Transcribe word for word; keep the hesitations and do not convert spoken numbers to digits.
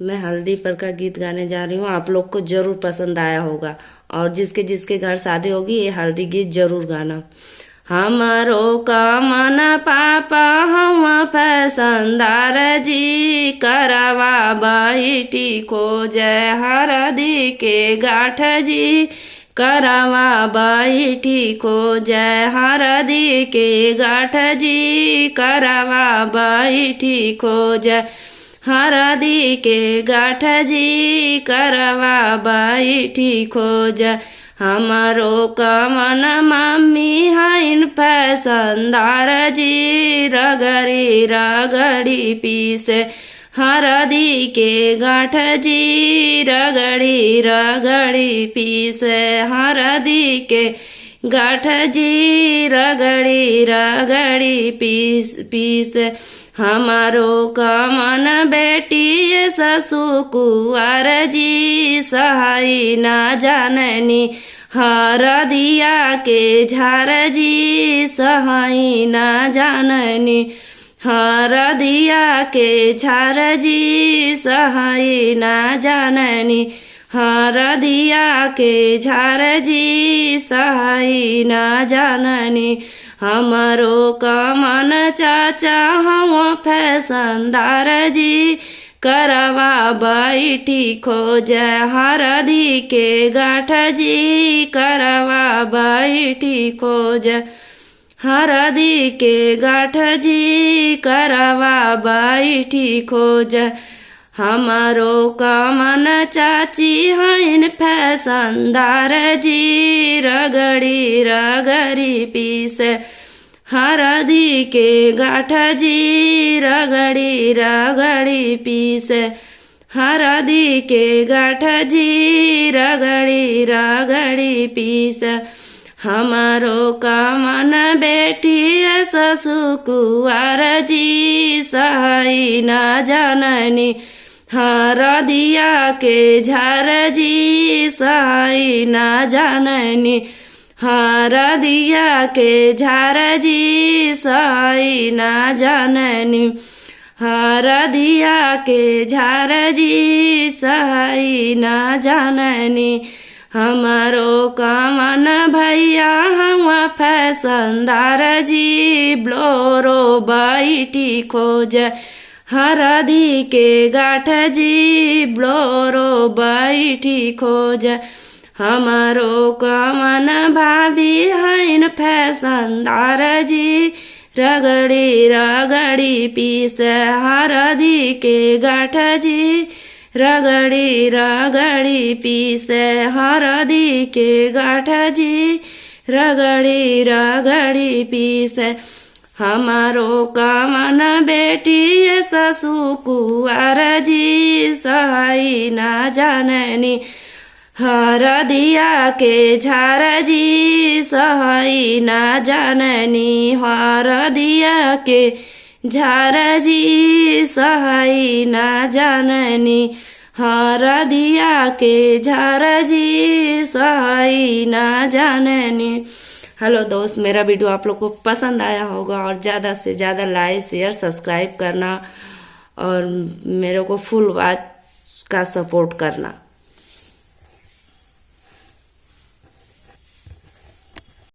मैं हल्दी पर का गीत गाने जा रही हूँ, आप लोग को जरूर पसंद आया होगा। और जिसके जिसके घर शादी होगी, ये हल्दी गीत जरूर गाना। हमरो कमन पापा हवा फैसनदार जी, करवा बैठी खोजे हरदी के गाँठ जी, करवा बैठी खोजे हरदी के गाँठ जी, करवा बैठी खोजे हरदी के गाँठ जी, करवा बैठी खोजे। हमरो कमन मम्मी हइन फैसनदार जी, रगड़ी रगड़ी पीसे हरदी के गाँठ जी, रगड़ी रगड़ी पीसे हरदी के गाँठ जी, रगड़ी रगड़ी पीस पीसे। हमरो कमन बेटी ससु कुआर जी, सहाई ना जाननी हरदिया के झार जी, सहाई ना जाननी हरदिया के झार जी, सहाई ना जाननी हरदिया के झार जी, सहाई ना जाननी। हमरो कमन चाचा हवा फैसनदार जी, करवा बैठी खोजे हरदी के गाँठ जी, करवा बैठी खोजे हरदी के गाँठ जी, करवा बैठी खोजे। हमरो कमन चाची हइन फैसनदार जी, रगड़ी रगड़ी पीसे हरदी के गाँठ जी, रगड़ी रगड़ी पीसे हरदी के गाँठ जी, रगड़ी रगड़ी पीसे। हमरो कमन बेटी ससु कुआर जी, सहाई ना जाननी हरदिया के झार जी, सहाई ना जाननी हरदिया के झार जी, सहाई ना जाननी हरदिया के झार जी, सहाई ना जाननी। हमरो कमन भैया हवा फैसनदार जी, ब्लोरो बैठी खोजे हरदी के गाँठ जी, ब्लोरो बैठी खोजे। हमरो कमन भाभी हइन फैसनदार जी, रगड़ी रगड़ी पीसे हरदी के गाँठ जी, रगड़ी रगड़ी पीसे हरदी के गाँठ जी, रगड़ी रगड़ी पीसे। हमरो कमन बेटी ससु कुआर जी, सहाई ना जाननी हरदिया के झार जी, सहाई ना जाननी हरदिया के झार जी, सहाई ना जाननी हरदिया के झार जी, सहाई ना जाननी। हेलो दोस्त, मेरा वीडियो आप लोग को पसंद आया होगा और ज़्यादा से ज़्यादा लाइक, शेयर, सब्सक्राइब करना और मेरे को फुल वॉच का सपोर्ट करना।